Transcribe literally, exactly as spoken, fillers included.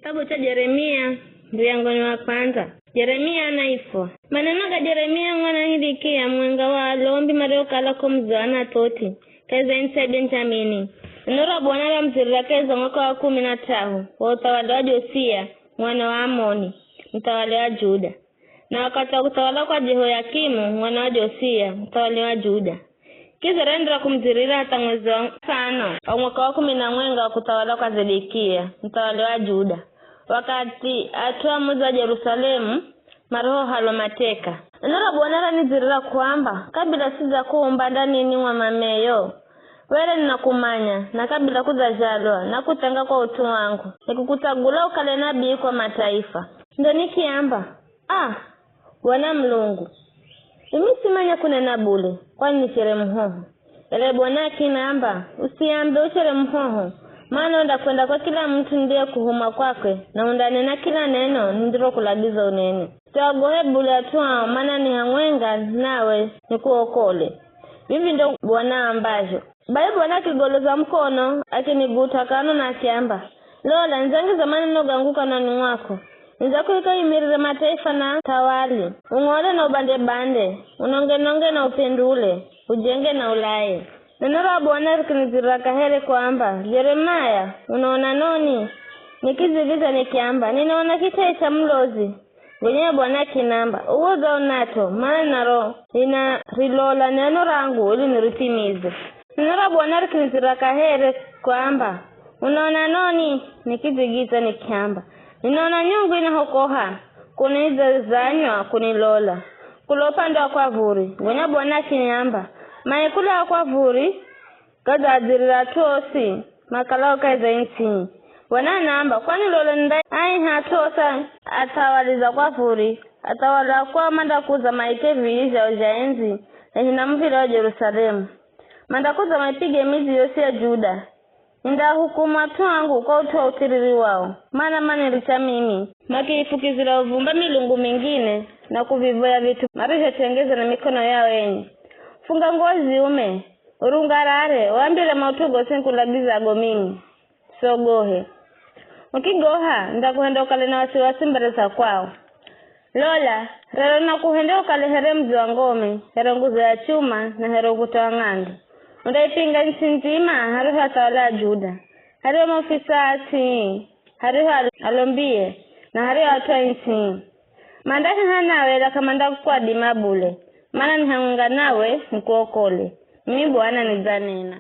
Kitabu cha Jeremia, muriyangoni wa kwandza. Jeremia anaifwa. Maneno ga Jeremia mwana Hilikia, mwenga wa alombi mariokala ko muzi wa Anathoti, kahi za ntsi ya Benjamini. Neno ra Bwana ramudzirira kahi za mwaka wa kumi na t'ahu wa uthawali wa Josia, mwana wa Amoni, muthawali wa Juda. Na wakathi wa kuthawala kwa Jehoyakimu, mwana wa Josia, muthawali wa Juda. Kizere endera kumudzirira hatha mwezi wa tsano wa mwaka wa kumi na mwenga wa kuthawala kwa Zedekia, muthawali wa Juda, wakathi at'u a mudzi wa Jerusalemu marihohalwa mateka. Neno ra Bwana ranidzirira kuamba, kabila sidzakuumba ndanini mwa mameyo, were ninakumanya, na kabila kudzazhalwa, nakutenga kwa ut'u wangu, nikukutsagula ukale nabii kwa mataifa. Ndo nikiamba, Ah, Bwana Mulungu, mimi simanya kunena bule, kwani ni chere muhoho. Ela Bwana akinamba, usiambe uchere muhoho, mana undakwenda kwa kila mut'u ndiye kuhuma kwakwe, na undanena kila neno nindirokulagiza unene. Usiwagohe bule at'u ao, mana ni hamwenga nawe nikuokole. Vivi ndo Bwana ambazho. Bai Bwana akigoloza mukono, akiniguta kano na akiamba, lola, nizangiza maneno gangu kanwani mwako. Nizakuhika uyimirire mataifa na thawali, ung'ole na ubande-bande, unonge-nonge na upendule, ujenge na ulaye. Neno ra Bwana rikinidzirira kahere kwamba, Jeremia, unaona noni? Nikidziviza nikiamba, ninaona kitai cha mulozi. Gonya Bwana akinamba, uwe udzaonato, mana naro ninarilola neno rangu ili nirithimize. Neno ra Bwana rikinidzirira kahere kwamba, unaona noni? Nikidzigiza nikiamba, ninaona nyungu inahokoha, kunizazanywa kunilola, kula upande wa kwavuri. Gonya Bwana akiniamba, maye kula wa kwavuri, gadzadzirira at'u osi makalao kahi za ii ntsii. Bwana anaamba, kwani lole nindaaaiha at'u osi athawali za kwavuri, athawali a kwao mandakuza maike vii zhao zha endzi, na hina muv̱irao Jerusalemu. Mandakuza maipige midzi yosi ya Juda. Nindaahukumu at'u angu kwa ut'u wa uthiriri wao, mana maniricha mimi, makiifukizira uvumba milungu mingine, na kuvivoya vit'u marizhotengeza na mikono yao enye. Funga nguwo ziume, urungarare, uambire maut'u gosi nikulagizago mimi. Usogohe. Ukigoha, nindakuhenda ukale na wasiwasi mbere za kwao. Lola, rero nakuhende ukale here mudzi wa ngome, here nguzo ya chuma, na here ukuta wa ng'andu. Undaipinga ntsi ndzima hariho athawali a Juda, hariho maofisa a tsii, hariho al-, alombie, na hariho at'u a ii ntsii. Mandaheha nawe, ela k'amandakuadima bule, mana ni hamwenga nawe, nikuokole. Mimi Bwana nidzanena.